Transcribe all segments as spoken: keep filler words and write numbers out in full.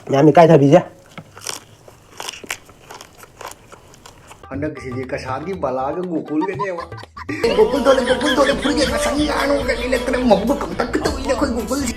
ꯃꯌꯥꯝ ꯏꯀꯥꯏ ꯊꯕꯤꯁꯦ꯫ ꯍꯟꯗꯛꯀꯤꯁꯤꯗꯤ ꯀꯁꯥꯒꯤ ꯕꯂꯥꯒ ꯒꯣꯀꯨꯜꯒꯅꯦꯕ꯫ ꯒꯣꯀꯨꯜ ꯊꯣꯛꯂꯦ, ꯒꯣꯀꯨꯜ ꯊꯣꯛꯂꯦ, ꯐꯨꯔꯤꯠꯀ ꯉꯁꯪ ꯉꯥꯡꯉꯒ ꯂꯤꯂꯛꯇꯅ ꯃꯕꯨꯛꯀ ꯀꯪꯇꯛꯀ ꯇꯧꯏꯗ ꯑꯩꯈꯣꯏ ꯒꯣꯀꯨꯜꯁꯦ꯫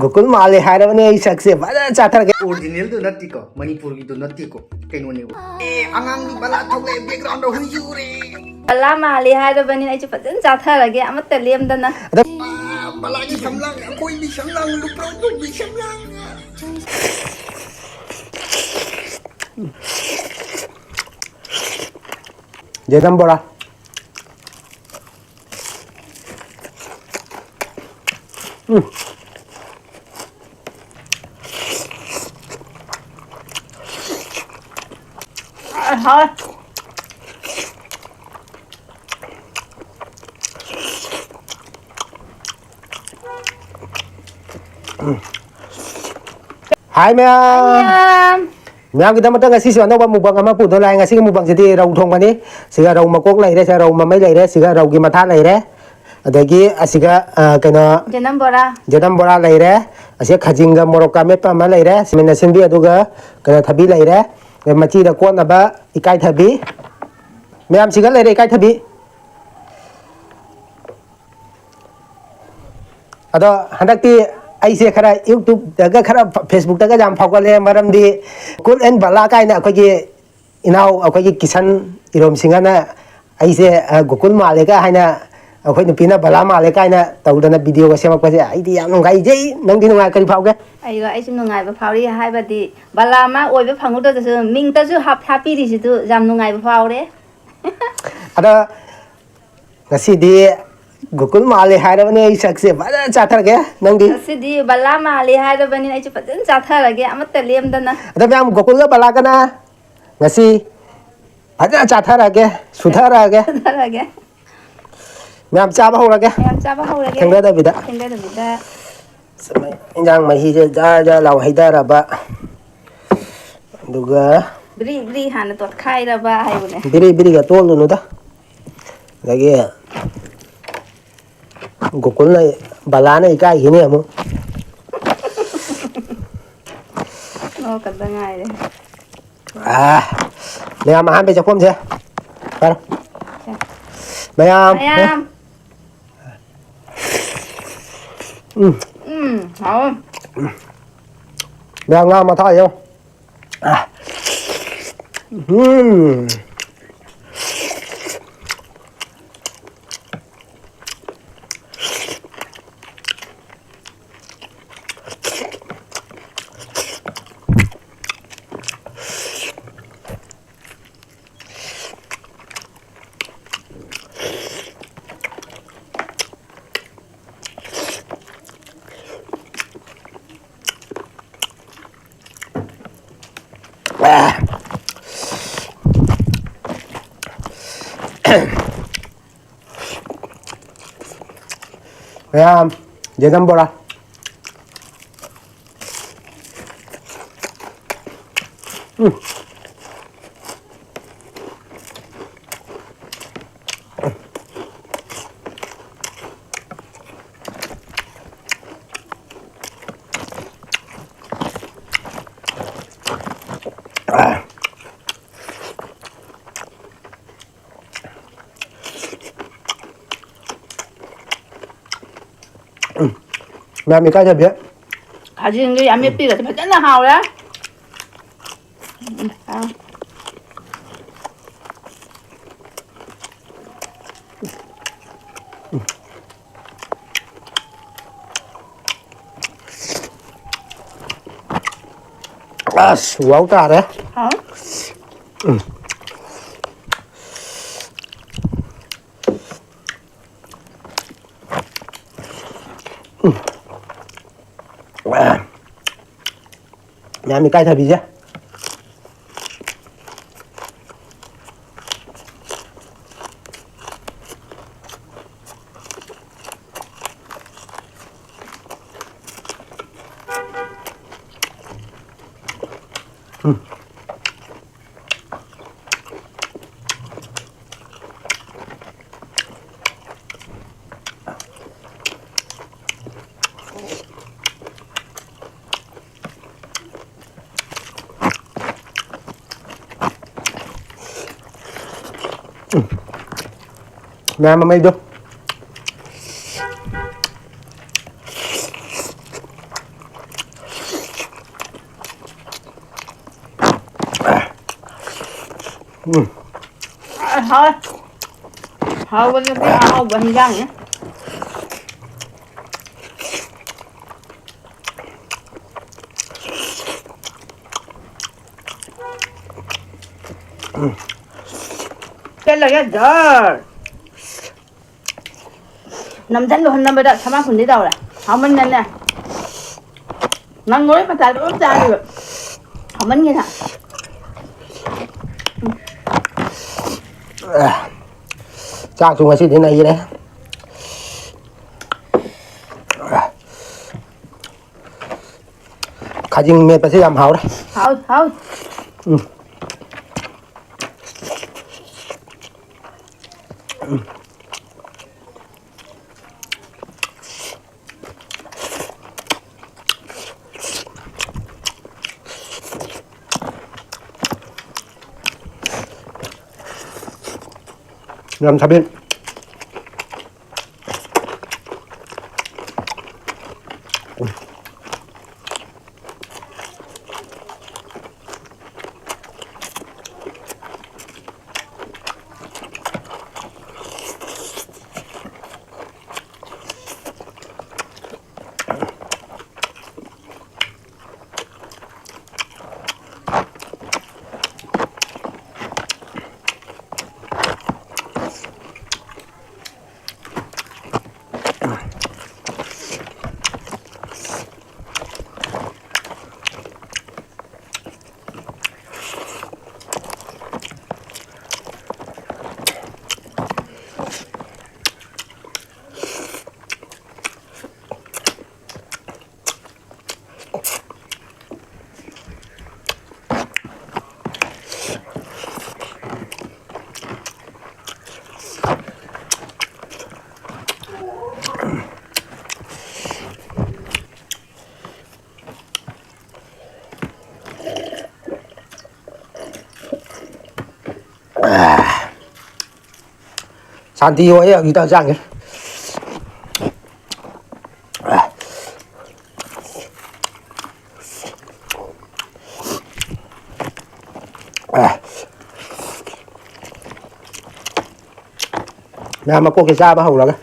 ꯒꯣꯀꯨꯜ ꯃꯥꯜꯂꯦ ꯍꯥꯏꯔꯕꯅꯦ ꯑꯩ ꯁꯛꯁꯦ꯫ ꯐꯖꯅ ꯆꯥꯊꯔꯒꯦ꯫ ꯑꯣꯔꯤꯖꯤꯅꯦꯜꯗꯣ ꯅꯠꯇꯦꯀꯣ, ꯃꯅꯤꯄꯨꯔꯒꯤꯗꯣ ꯅꯠꯇꯦꯀꯣ, ꯀꯩꯅꯣꯅꯦꯕ꯫ ꯑꯦ, ꯑꯉꯥꯡꯒꯤ ꯕꯂꯥ ꯊꯣꯛꯂꯛꯑꯦ, ꯕꯦꯛꯒ꯭ꯔꯥꯎꯟꯗ ꯍꯨꯏꯁꯨ ꯎꯔꯦ꯫ ꯕꯂꯥ ꯃꯥꯜꯂꯦ ꯍꯥꯏꯔꯕꯅꯤꯅ ꯑꯩꯁꯨ ꯐꯖꯅ ꯆꯥꯊꯔꯒꯦ, ꯑꯃꯠꯇ ꯂꯦꯝꯗꯅ꯫ ꯑꯗ ꯕꯂꯥꯒꯤ ꯁꯝꯂꯥꯡ, ꯑꯩꯈꯣꯏꯒꯤ ꯁꯝꯂꯥꯡ, ꯂꯨꯄ꯭ꯔꯧꯗꯨꯒꯤ ꯁꯝꯂꯥꯡ꯫ ꯌꯦꯅꯝ ꯕꯣꯔꯥ꯫ ꯎꯝ꯫ ꯑ, ꯍꯥꯎꯋꯦ꯫ ꯍꯥꯏ ꯃꯌꯥꯝ꯫ ꯃꯌꯥꯝ꯫ ꯃꯌꯥꯝꯒꯤꯗꯃꯛꯇ ꯉꯁꯤꯁꯨ ꯑꯅꯧꯕ ꯃꯨꯛꯕꯥꯡ ꯑꯃ ꯄꯨꯗꯨꯅ ꯂꯥꯛꯑꯦ꯫ ꯉꯁꯤꯒꯤ ꯃꯨꯛꯕꯥꯡꯁꯤꯗꯤ ꯔꯧ ꯊꯣꯡꯕꯅꯤ꯫ ꯁꯤꯒ ꯔꯧ ꯃꯀꯣꯛ ꯂꯩꯔꯦ, ꯁꯤꯒ ꯔꯧ ꯃꯃꯩ ꯂꯩꯔꯦ, ꯁꯤꯒ ꯔꯧꯒꯤ ꯃꯊꯥ ꯂꯩꯔꯦ꯫ ꯑꯗꯒꯤ ꯑꯁꯤꯒ, ꯑ, ꯀꯩꯅꯣ, ꯌꯦꯅꯝ ꯕꯣꯔꯥ꯫ ꯌꯦꯅꯝ ꯕꯣꯔꯥ ꯂꯩꯔꯦ꯫ ꯑꯁꯤꯒ ꯈꯥꯖꯤꯡꯒ ꯃꯣꯔꯣꯛꯀ ꯑꯃꯦꯠꯄ ꯑꯃ ꯂꯩꯔꯦ꯫ ꯁꯤꯃꯦꯟ ꯑꯁꯤꯟꯕꯤ, ꯑꯗꯨꯒ ꯀꯩꯅꯣ, ꯊꯕꯤ ꯂꯩꯔꯦ꯫ ꯑꯗꯩ ꯃꯆꯤꯗ ꯀꯣꯠꯅꯕ ꯏꯀꯥꯏ ꯊꯕꯤ꯫ ꯃꯌꯥꯝꯁꯤꯒ ꯂꯩꯔꯦ ꯏꯀꯥꯏ ꯊꯕꯤ꯫ ꯑꯗꯣ ꯍꯟꯗꯛꯇꯤ ꯑꯩꯁꯦ ꯈꯔ YouTube-ꯇꯒ, ꯈꯔ Facebook-ꯇꯒ ꯌꯥꯝ ꯐꯥꯎꯒꯠꯂꯦ, ꯃꯔꯝꯗꯤ ꯀꯨꯜ ꯑꯦꯟ ꯕꯂꯥ ꯀꯥꯏꯅ ꯑꯩꯈꯣꯏꯒꯤ ꯏꯅꯥꯎ, ꯑꯩꯈꯣꯏꯒꯤ ꯀꯤꯁꯟ ꯏꯔꯣꯝꯁꯤꯡꯍꯅ ꯑꯩꯁꯦ, ꯑ, ꯒꯣꯀꯨꯜ ꯃꯥꯜꯂꯦꯒ ꯍꯥꯏꯅ, ꯑꯩꯈꯣꯏ ꯅꯨꯄꯤꯅ ꯕꯂꯥ ꯃꯥꯜꯂꯦ ꯀꯥꯏꯅ ꯇꯧꯗꯅ video-ꯒ ꯁꯦꯝꯃꯛꯄꯁꯦ ꯑꯩꯗꯤ ꯌꯥꯝ ꯅꯨꯡꯉꯥꯏꯖꯩ꯫ ꯅꯪꯗꯤ ꯅꯨꯡꯉꯥꯏ, ꯀꯔꯤ ꯐꯥꯎꯒꯦ? ꯑꯩꯔꯣ, ꯑꯩꯁꯨ ꯅꯨꯡꯉꯥꯏꯕ ꯐꯥꯎꯔꯤ, ꯍꯥꯏꯕꯗꯤ ꯕꯂꯥ ꯑꯃ ꯑꯣꯏꯕ ꯐꯪꯍꯧꯗ꯭ꯔꯒꯁꯨ ꯃꯤꯡꯇꯁꯨ ꯍꯥꯞ-, ꯍꯥꯞꯄꯤꯔꯤꯁꯤꯗꯨ ꯌꯥꯝ ꯅꯨꯡꯉꯥꯏꯕ ꯐꯥꯎꯔꯦ꯫ ꯑꯗꯣ ꯉꯁꯤꯗꯤ ꯒꯣꯀꯨꯜ ꯃꯥꯜꯂꯦ ꯍꯥꯏꯔꯕꯅꯦ, ꯑꯩ ꯁꯛꯁꯦ ꯐꯖꯅ ꯆꯥꯊꯔꯒꯦ꯫ ꯅꯪꯗꯤ? ꯉꯁꯤꯗꯤ ꯕꯂꯥ ꯃꯥꯜꯂꯦ ꯍꯥꯏꯔꯕꯅꯤꯅ ꯑꯩꯁꯨ ꯐꯖꯅ ꯆꯥꯊꯔꯒꯦ, ꯑꯃꯠꯇ ꯂꯦꯝꯗꯅ꯫ ꯑꯗꯣ ꯃꯌꯥꯝ, ꯒꯣꯀꯨꯜꯒ ꯕꯂꯥꯒꯅ ꯉꯁꯤ ꯐꯖꯅ ꯆꯥꯊꯔꯒꯦ, ꯁꯨꯊꯔꯒꯦ꯫ ꯆꯥꯊꯔꯒꯦ꯫ ꯃꯌꯥꯝ ꯆꯥꯕ ꯍꯧꯔꯒꯦ꯫ ꯃꯌꯥꯝ ꯆꯥꯕ ꯍꯧꯔꯒꯦ꯫ ꯊꯦꯡꯅꯗꯕꯤꯗ꯫ ꯊꯦꯡꯅꯗꯕꯤꯗ꯫ ꯏꯟꯖꯥꯡ ꯃꯍꯤꯁꯦ ꯖꯥꯔ ꯖꯥꯔ ꯂꯥꯎ ꯍꯩꯊꯔꯕ꯫ ꯑꯗꯨꯒ ꯕ꯭ꯔꯤ ꯕ꯭ꯔꯤ ꯍꯥꯟꯅ ꯇꯣꯠꯈꯥꯏꯔꯕ ꯍꯥꯏꯕꯅꯦ꯫ ꯕ꯭ꯔꯤ ꯕ꯭ꯔꯤꯒ ꯇꯣꯠꯂꯨꯅꯨꯗ꯫ ꯑꯗꯒꯤ ꯒꯣꯀꯨꯜꯅ, ꯕꯂꯥꯅ ꯏꯀꯥꯏꯈꯤꯅꯤ ꯑꯃꯨꯛ꯫ ꯑꯣ, ꯀꯟꯗ ꯉꯥꯏꯔꯦ꯫ ꯑꯥ, ꯃꯌꯥꯝ ꯑꯍꯥꯟꯕꯩ ꯆꯥꯛꯈꯣꯝꯁꯦ꯫ ꯐꯔꯦ꯫ ꯁꯦ꯫ ꯃꯌꯥꯝ꯫ ꯃꯌꯥꯝ꯫ ꯎꯝ꯫ ꯎꯝ, ꯍꯥꯎꯋꯦ꯫ ꯃꯌꯥꯝ ꯉꯥ ꯃꯊꯥ ꯌꯦꯡꯉꯣ꯫ ꯑꯥ꯫ ꯎꯝ꯫ ꯃꯌꯥꯝ, ꯌꯦꯅꯝ ꯕꯣꯔꯥ꯫ ꯎꯝ꯫ ꯎꯝ꯫ ꯃꯌꯥꯝ ꯏꯀꯥꯏꯗꯕꯤ꯫ ꯈꯥꯖꯤꯡꯒꯤ ꯑꯃꯦꯠꯄꯤꯒꯁꯦ ꯐꯖꯅ ꯍꯥꯎꯔꯦ꯫ ꯎꯝ, ꯎꯝ, ꯑꯥ꯫ ꯑꯁ, ꯋꯥꯎ ꯇꯥꯔꯦ꯫ ꯍꯥꯎ꯫ ꯎꯝ꯫ ꯎꯝ꯫ ꯑꯥ꯫ ꯃꯌꯥꯝ ꯏꯀꯥꯏꯊꯕꯤꯁꯦ꯫ ꯎꯝ꯫ ꯃꯌꯥꯝ ꯑꯃ ꯑꯩꯗꯣ꯫ ꯎꯝ꯫ ꯑ, ꯍꯥꯎꯋꯦ꯫ ꯍꯥꯎꯕꯗꯨꯗꯤ ꯑꯍꯥꯎꯕ ꯍꯤꯟꯖꯥꯡꯅꯤ꯫ ꯆꯠꯂꯒꯦ, ꯖꯔ꯫ ꯅꯝꯖꯜꯂꯨꯍꯟꯅꯕꯗ ꯁꯃꯥ ꯈꯨꯟꯗꯤ ꯇꯧꯔꯦ꯫ ꯍꯥꯎꯃꯟꯗꯅꯦ꯫ ꯅꯪ ꯂꯣꯏ ꯃꯇꯥꯏꯗ ꯂꯣꯏ ꯆꯥꯔꯤꯕ꯫ ꯍꯥꯎꯃꯟꯒꯤꯅ꯫ ꯆꯥꯛꯁꯨ ꯉꯁꯤꯗꯤ ꯅꯩꯔꯦ꯫ ꯈꯥꯖꯤꯡ ꯃꯦꯠꯄꯁꯦ ꯌꯥꯝ ꯍꯥꯎꯔꯦ꯫ ꯍꯥꯎ, ꯍꯥꯎ꯫ ꯎꯝ꯫ ꯌꯥꯝ ꯁꯥꯕꯤ꯫ ꯁꯥꯟꯇꯤ ꯑꯣꯏꯌꯦ ꯍꯧꯖꯤꯛꯇ ꯍꯛꯆꯥꯡꯁꯦ꯫ ꯃꯌꯥꯝ ꯃꯀꯣꯛꯁꯦ ꯆꯥꯕ ꯍꯧꯔꯒ꯫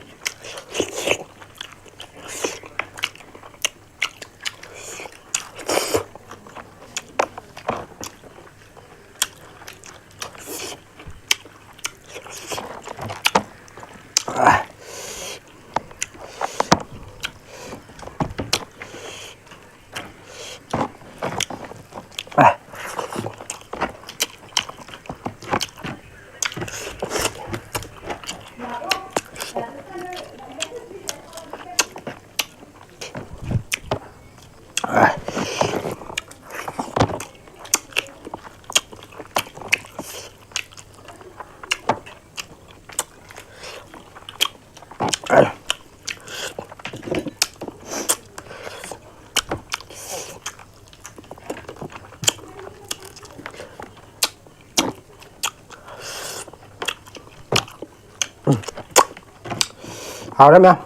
ꯍꯥꯎꯔꯦ ꯃꯌꯥꯝ꯫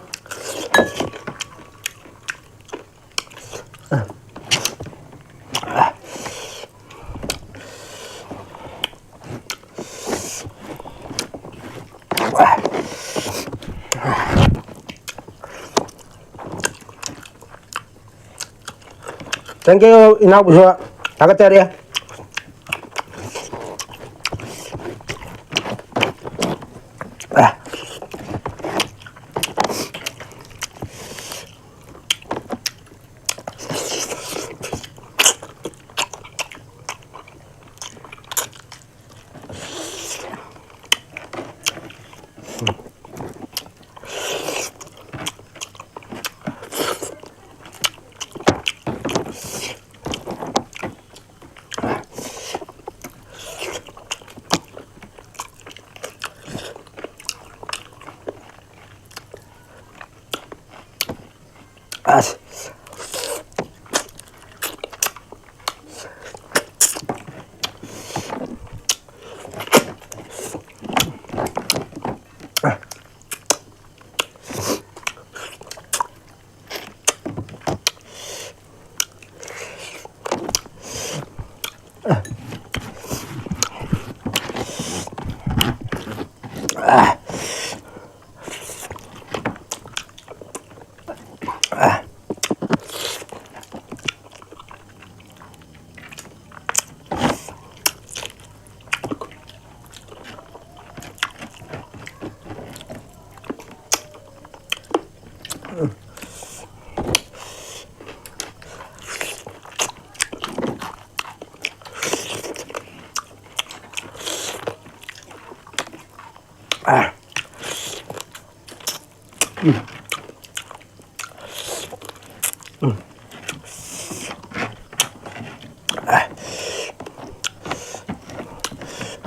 Thank you, ꯏꯅꯥꯎꯕꯨꯁꯨ ꯊꯥꯒꯠꯆꯔꯤ꯫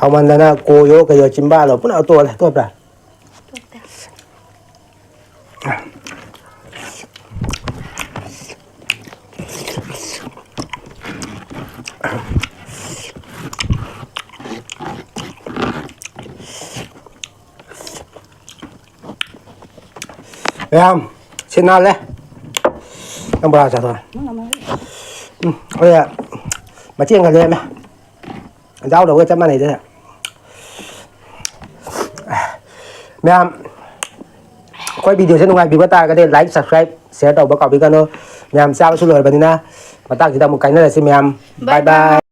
ꯍꯥꯎꯃꯟꯗꯅ ꯀꯣꯏꯌꯣ ꯀꯩꯌꯣ ꯆꯤꯝꯕꯥꯜꯗꯣ ꯄꯨꯟꯅ ꯇꯣꯜꯂꯦ꯫ ꯇꯣꯠꯄ꯭ꯔꯥ? ꯇꯣꯠꯇꯦ꯫ ꯃꯌꯥꯝ, ꯁꯤ ꯅꯥꯜꯂꯦ꯫ ꯅꯪ ꯕꯣꯔꯥ ꯆꯥꯊꯣꯛꯑꯣ꯫ ꯎꯝ, ꯑꯩ ꯃꯆꯦꯠ ꯑꯃ ꯂꯦꯝꯃꯦ꯫ ꯌꯥꯎꯗꯕꯒ ꯆꯞ ꯃꯥꯟꯅꯩꯗ꯫ ꯃꯌꯥꯝ, ꯑꯩꯈꯣꯏ video ꯁꯦ ꯅꯨꯡꯉꯥꯏꯕꯤꯕ ꯇꯥꯔꯒꯗꯤ like, subscribe, share ꯇꯧꯕ ꯀꯥꯎꯕꯤꯒꯅꯨ꯫ ꯃꯌꯥꯝ, ꯆꯥꯕꯁꯨ ꯂꯣꯏꯔꯕꯅꯤꯅ ꯃꯇꯥꯡꯁꯤꯗ ꯑꯃꯨꯛ ꯀꯥꯏꯅꯔꯁꯤ ꯃꯌꯥꯝ꯫ Bye bye꯫